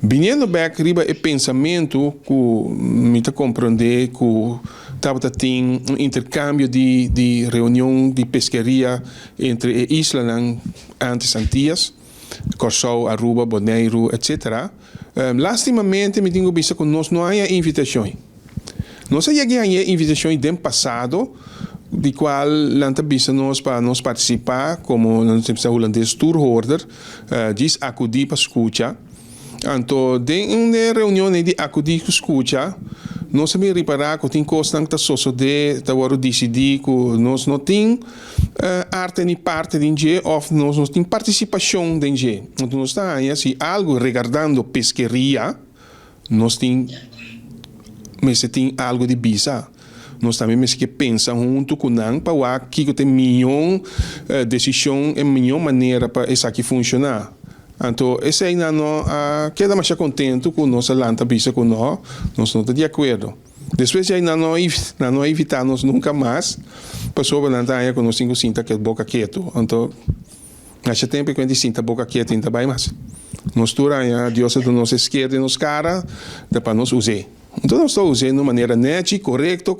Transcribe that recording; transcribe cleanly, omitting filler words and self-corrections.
Biniendo bèk riba e pensamentu ku mi ta komprondé ku tabata tin un interkambio di reunion di peskeria entre e islanan antes Antias, Kòrsou, Aruba, Boneiru, etc. Lastimamente mi tin ku bisa ku nos no haña invitashon. Nos a yega haña invitashon den pasado, di kual nan ta bisa nos pa nos partisipá komo, nan ta bisa hulandes, toehoorder, djis akudí pa skucha. Anto den un reunion di akudí ku skucha, nos a bin ripará ku tin kosnan ta sosodé, ta wòrdu disidí ku nos no tin arte ni parte den dje òf nos no tin partisipashon den dje. Anto nos ta haña si algu regardando peskeria, nos tin mester tin algu di bisa. Nos tambe mester ke pensa huntu ku nan pa wak kiko ta e mihó desishon, e mihó manera pa esaki funshoná. Anto esei nan no a keda masha kontentu ku nos a lanta bisa ku no, nos no ta di akuerdo. Despues di ei nan no a invitá nos nunka mas, pasobra nan ta haña ku nos tin ku sinta ke boka ketu. Anto masha tempu ku sinta boka ketu ta bai mas. Nos tur haña Dios a duna nos skierda den nos kara, ta pa nos us'é. Anto nos ta us'é di manera nèchi, korekto, ku